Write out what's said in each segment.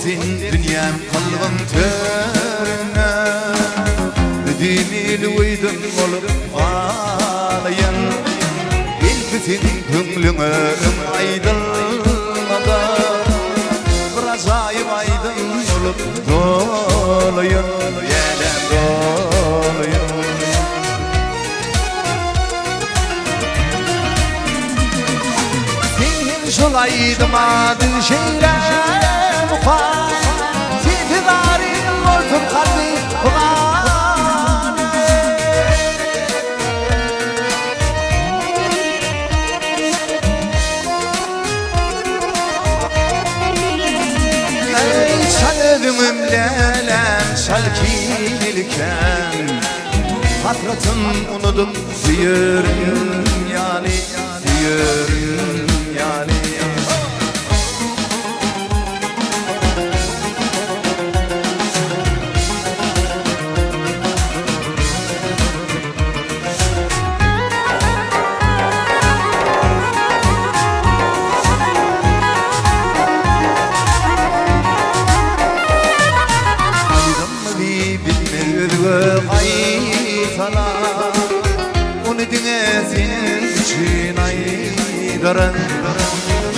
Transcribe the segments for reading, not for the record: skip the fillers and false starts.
sen dünýäm kalbym töründe Müdimi lüweýdim bolup galaýyn Belki seniň köňlüňe öň aýdylmada Bir ajaýyp aýdym bolup dolaýyn Ýälem dolaýyn Sen hem şol aýdyma düşeýle mukam Sensiz arym bolsun kalby pygany Eý çal özüňem läläm çal kilkem Hasratym unudyp söýerin ýaly Söýerin ýaly. Aýdymyzy bilmez özge gaýtalar Ony diňe seniň üçin aýdaryn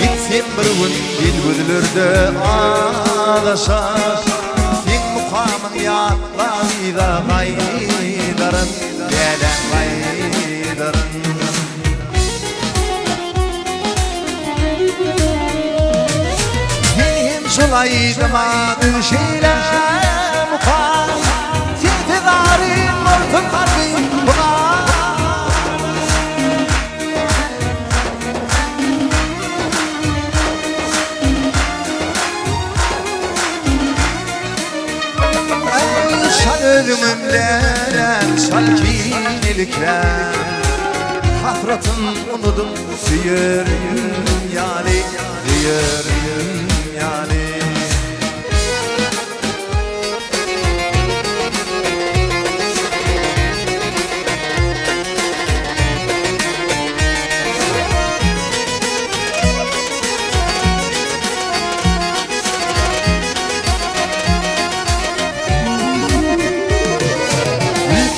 Gitsem bir gün gel gözlerde azaşar Seň mukamyň ýatlap yza gaýdaryn Läläm gaýdaryn Sen hem şol aýdyma düşeýle mukam Sensiz arym bolsun kalbym bugan Eý şal özüňem läläm şal kinelikäm Hasratym unudyp söýerin ýaly söýerin ýaly.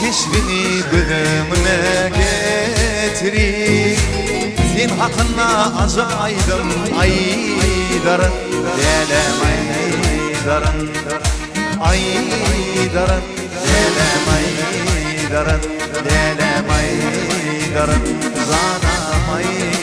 Keşbiňi göz öňüme getirip, Sen hakynda ajap aýdym aýdaryn, Läläm aýdaryn, aýdaryn, Läläm aýdaryn, läläm aýdaryn, Janam aýdaryn.